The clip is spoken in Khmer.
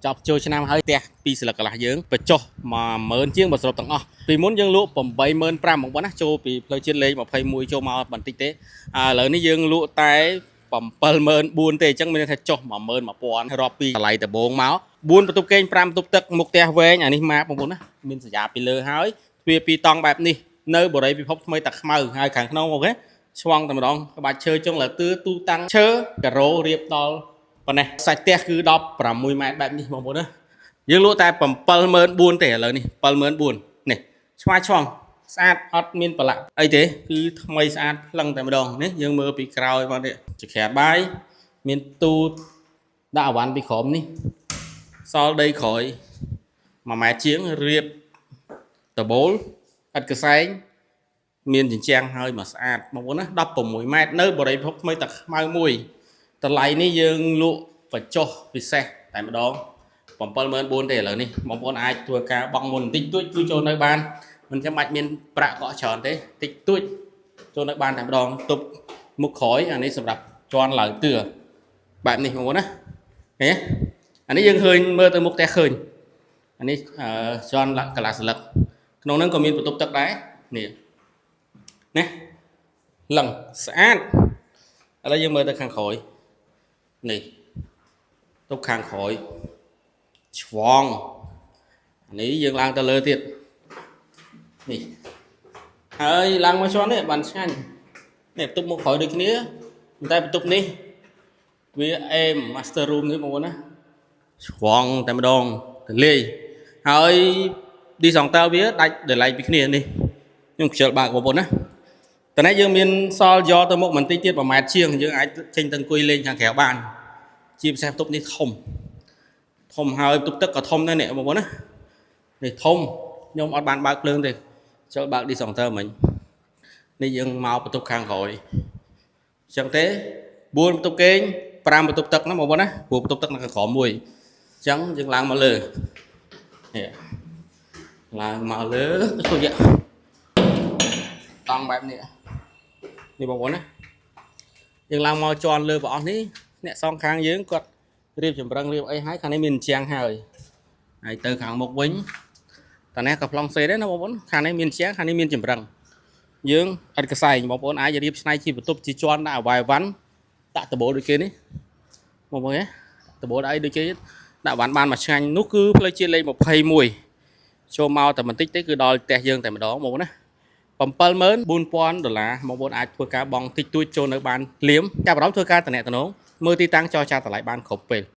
ចប់ចូលឆ្នាំហើយផ្ទះពីស្លឹកកន្លះយើងបញ្ចុះ10000ជាងបើសរុបទាំងអស់ពីមុនយើងលក់85000បងប្អូនណាចូលពីផ្លូវជាតិលេខ21ចូលមកបន្តិចទេឥឡូវនេះយើងលក់តែ74000ទេអញ្ចឹងមានន័យថាចុះ11000រាប់ពីតម្លៃដំបូងមក4បន្ទប់គេង5បន្ទប់ទឹកមុខផ្ទះវែងអានេះម៉ាកបងប្អូនណាមានសញ្ញាពីលើហើយទ្វារពីរតង់បែបនេះនៅបរិយាពិភពថ្មីតាខ្មៅហើយខាងក្នុង OK ឆ្វង់តែម្ដងក្បាច់ឈើចុងលើទឿទូតាំងឈើការ៉ូរៀបដល់ប៉ុណ្ណេះសាច់ផ្ទះគឺ16ម៉ែត្របែបនេះបងប្អូនណាយើងលក់តែ74000ទេឥឡូវនេះ74000នេះឆ្វាយឆ្វង់ស្អាតអត់មានប្រឡាក់អីទេគឺថ្មីស្អាតភ្លឹងតែម្ដងនេះយើងមើលពីក្រោយមកនេះចក្រាបាយមានទូដាក់អវ៉ាន់ពីក្រោមនេះសល់ដីក្រោយ1ម៉ែត្រជាងរៀបដបូលឥតកសែង មានជញ្ជាំងហើយមកស្អាតបងប្អូនណា16ម៉ែត្រនៅបរិភពថ្មីតាខ្មៅមួយតម្លៃនេះយើងលក់បញ្ចុះពិសេសតែម្ដង74000ទេឥឡូវនេះបងប្អូនអាចធ្វើការបង់មុនបន្តិចតួចគឺចូលនៅបានមិនចាំបាច់មានប្រាក់កក់ច្រើនទេតិចតួចចូលនៅបានតែម្ដងទប់មុខក្រោយអានេះសម្រាប់ជន់ឡើងទឿបែបនេះបងប្អូនណាឃើញទេអានេះយើងឃើញមើលទៅមុខផ្ទះឃើញអានេះជន់កន្លះស្លឹកក្នុងហ្នឹងក៏មានបន្ទប់ទឹកដែរនេះ ណាលឹងស្អាតឥឡូវយើងមើលទៅខាងក្រោយនេះទុកខាងក្រោយឆ្វងនេះយើងឡើងទៅលើទៀតនេះហើយឡើងមកជាន់នេះបានឆ្ងាញ់នេះបន្ទប់មុខក្រោយដូចគ្នាតែបន្ទប់នេះវាអេម master room នេះបងប្អូនណាឆ្វងតែម្ដងទលាយហើយឌីសង់តើវាដាច់ដឡែកពីគ្នានេះខ្ញុំខ្ជិលបើកបងប្អូនណា តនេះយើងមានសល់យកទៅមុខបន្តិចទៀត1ម៉ែត្រជាងយើងអាចចេញទៅអង្គុយលេងខាងក្រៅបានជាពិសេសបន្ទប់នេះធំធំហើយបន្ទប់ទឹកក៏ធំដែរនេះបងប្អូនណានេះធំខ្ញុំអត់បានបើកភ្លើងទេចូលបើកឌីសង់ទ័រមិញនេះយើងមកបន្ទប់ខាងក្រោយអញ្ចឹងទេ4បន្ទប់គេង5បន្ទប់ទឹកណាបងប្អូនណាព្រោះបន្ទប់ទឹកនៅខាងក្រោមមួយអញ្ចឹងយើងឡើងមកលើនេះឡើងមកលើជួយតង់បែបនេះនេះបងប្អូនណា យើងឡើងមកជន់លើប្រអស់នេះអ្នកសងខាងយើងគាត់រៀបចម្រឹងរៀបអីហើយខាងនេះមានអញ្ជាំងហើយហើយទៅខាងមុខវិញតានេះក៏ប្លង់សេដែរណាបងប្អូនខាងនេះមានអញ្ជាំងខាងនេះមានចម្រឹងយើងឥតកសែងបងប្អូនអាចរៀបឆ្នៃជាបន្ទប់ជាជាន់ដាក់អវ៉ៃវ៉ាន់ដាក់ដបូលដូចគេនេះបងប្អូនហ៎ដបូលអីដូចគេដាក់វ៉ាន់បានមួយឆ្ងាញ់នោះគឺផ្លូវជាតិលេខ21ចូលមកតែបន្តិចទេគឺដល់ផ្ទះយើងតែម្ដងបងប្អូនណា74000ដុល្លារបងប្អូនអាចធ្វើការបង់តិចតួចចូលនៅបានលៀមចាប់អារម្មណ៍ធ្វើការតំណែងមើលទីតាំងចរចាតម្លៃបានគ្រប់ពេល។